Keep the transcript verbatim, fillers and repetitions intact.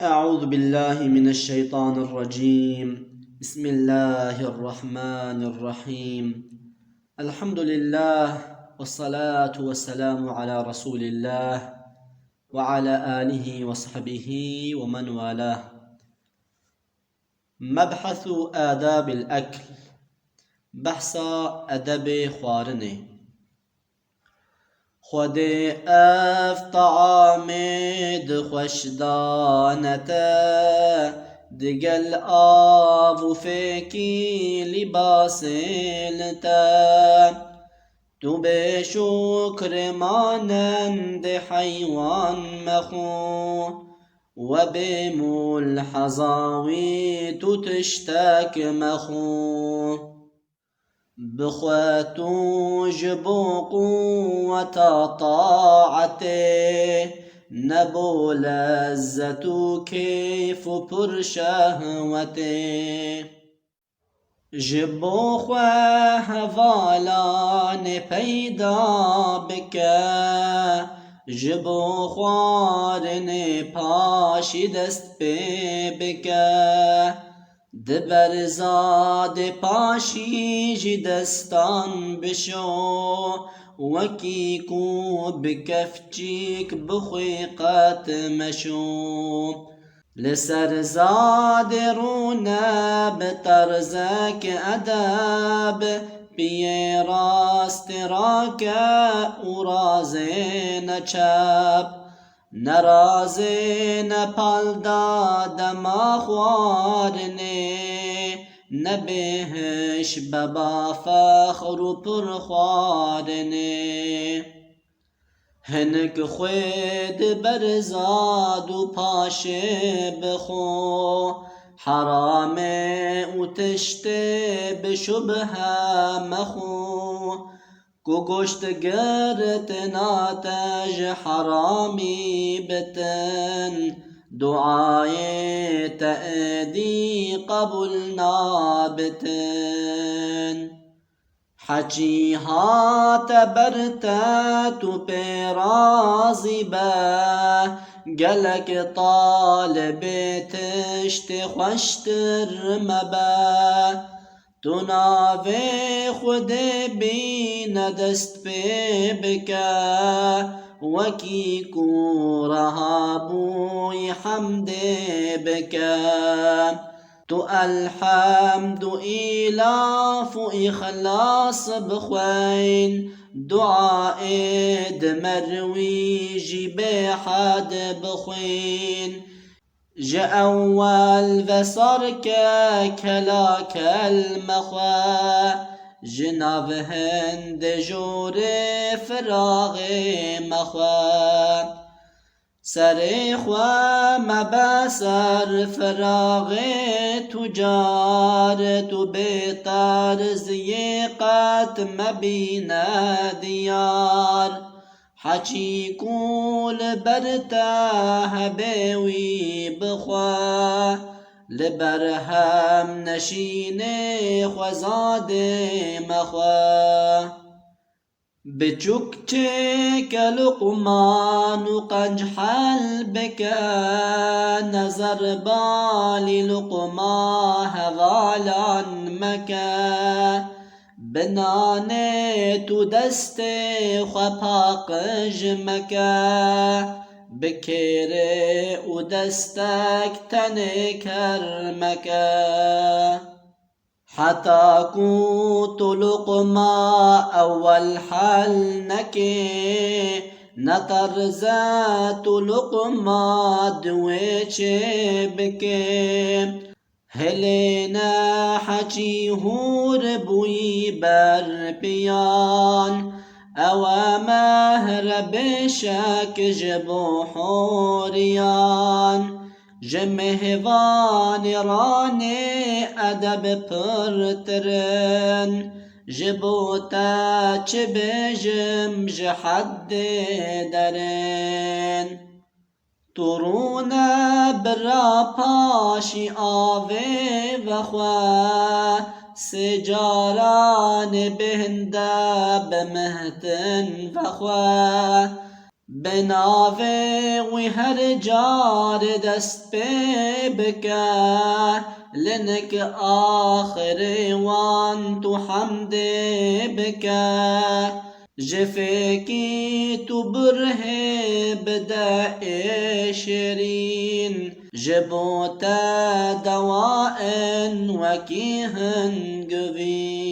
أعوذ بالله من الشيطان الرجيم. بسم الله الرحمن الرحيم. الحمد لله، والصلاة والسلام على رسول الله، وعلى آله وصحبه ومن والاه. مبحث آداب الأكل. Behsa edebê xwarinê. Xwedê ev taamê di xweş dane te, digel av û fêkî lîbasê li te. Tu bê şukrê manendê heywan mexwe, we bê mulheza wî tu tiştek mexwe. Bixwe tu ji bo quweta taetê, ne bo lezzet û kêf û pir şehwetê. Ji bo xwe hevalanê peyda bike, ji bo xwarinê paşî dest pê bike. Di berza dê paşî jî destan bişo, wekî ku bi kefçîk bixwî qet meşo. Li ser zadê rûne bi terzek edeb, piyê rastê rake û razê neçep. Ne razê ne palda dema xwarinê, ne bêhiş beba fexr û pir xwarinê. Hinik xwê di berza du paşê bixwe, heramê û tiştê bi şubhe mexwe. Ku goşt girtina te ji heramî bitin, duayê te êdî qebûl nabitin. Heçî hate ber te, tu pê razî be, gelek talibê tiştê xweştir mebe. Tu navê Xwedê bîne dest pê bike, wekî ku reha bûyî hemdê bike. Tu elhemd û îlaf û îxlas bixwên, duayê di merwî jî bêhed bixwîn. Ji ewwel ve sar ke kela kelme xwe, ji nav hindê jorê firaxê mexwe. Serê xwe mebe ser firaxê tu car, tu bêterziyê qet mebîne diyar. Heçî ku li ber te hebe wî bixwe, li ber hem neşînê xwezadê mexwe. Biçûk çêke luqman û qenc hel bike, ne zerbalî luqma hevalan meke. Bi nanê tu destê xwe paqij meke, bi kêrê û destek tenê ker meke. Heta ku tu luqma ewwel hel nekê, neterze tu luqma duwê çê bikê. Hilêne heçî hûr bûyî ber piyan, ew e mehre bêşek ji bo horiyan. Ji mêvanê ranê edeb pirtir in, ji bo te çi bêjim ji heddê derin. Tu rûne bira paşî avê vexwe, sê caranê bêhnde bi mihtin vexwe. Bi navê wî her car dest pê bike, linik axirê wan tu hemdê bike. Ji fêkî tu birhê bide ê şêrîn, ji bo te dewa in wekî hingivîn.